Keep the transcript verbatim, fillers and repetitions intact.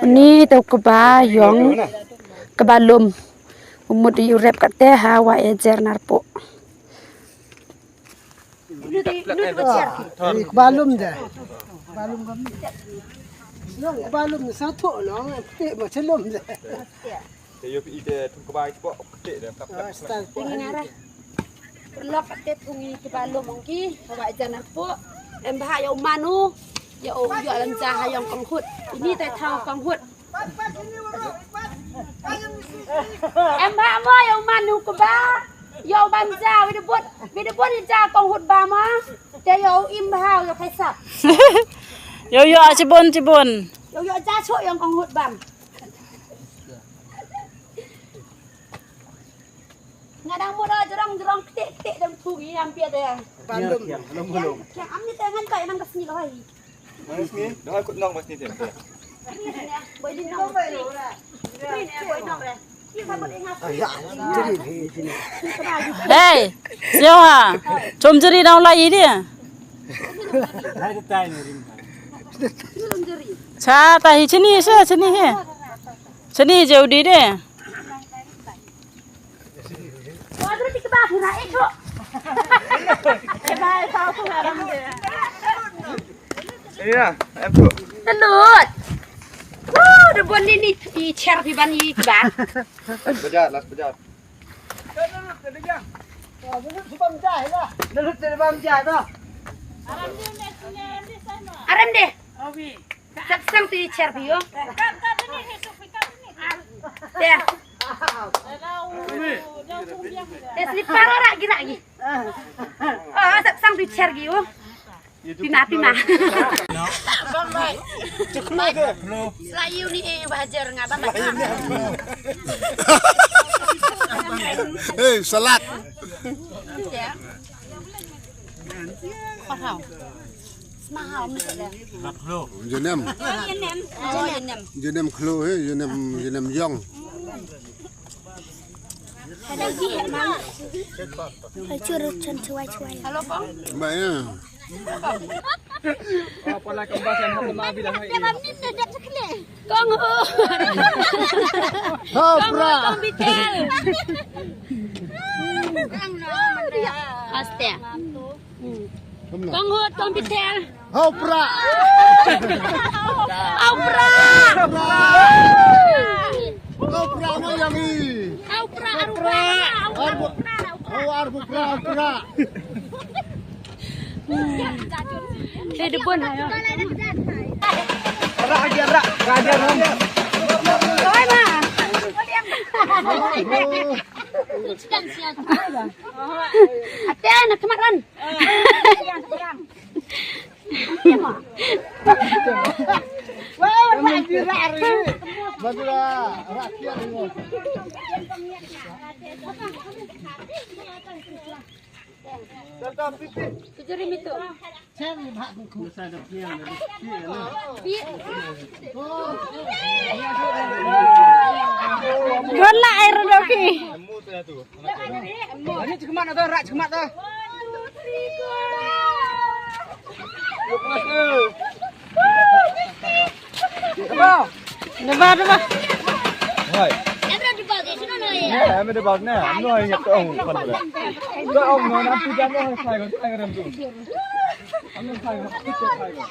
Ni to kaba yong, kaba lum. Umut yu rep kate ha wa e jer narpo. Ni kaba lum de. Kaba lum kami. Nong kaba lum sa tho nong, te ma chelum de. Te yo pi te thung kaba ipo te de kap kap. Star ping ngara. Lok te thung i kaba lum ong ki, kaba jan arpo. Em bha yo manu, yo yo lam ja ha yong kong hut. Ini te thau kong hut. Em ba mo yo manu kaba. Yo bam ja wi de bot. Wi de bot ja kong hut ba mo. Te yo im ba yo khaisap. Yo yo a chibon chibon. Yo yo ja cho yong kong hut bam. Nga dang mut jrong jrong ktik ktik dang thu ngi am pia de. Bandung. Kiang am ni te ngan kai nang ka sngi loi. Mas ni, dah aku nong mas ni tem. Boy di nong. Boy nong re. Hey, siapa? Chom jeri dong lai dia. Cha ta hi chini sa chini hi. Chini jauh di de. Iya, em tu. Telut. Wuh, de bon ni ni i cher pi ban i ba. Bejar, las bejar. Aram de. Sap sang tu i cher pi yo. Ya. Eh, slipper ora gi nak gi. Ah, sap sang tu i cher gi yo. Pima, pima. Selayu ni eh wajar ngapa. Hei, salat. Ya. Pahau. Smahau mesti ada. Jenem. Oh, jenem. Oh, jenem. Jenem khlo he, jenem jenem yong. Halo, Kong. Ba ya. Apa lah kembas yang mau kena bilang hai. Kong ho. Ho pra. Kong bitel. Aste. Kong ho, kong bitel. Hau pra. Hau pra. Hau pra no yang i. Hau pra, hau pra. Hau arbu pra, hau pra. Te debon ha. Rak dia rak, rak dia rak. Oi ma. Ate na kemat ran. Gon la air doki. Ani chikmat na to, rak chikmat to. Neba, neba. Hai. Ne, ame de bag ne. Amno hai ngap to ong pan ba. To ong no na pi dan no hai sai ko sai ko ram tu. Amno sai ko sai ko.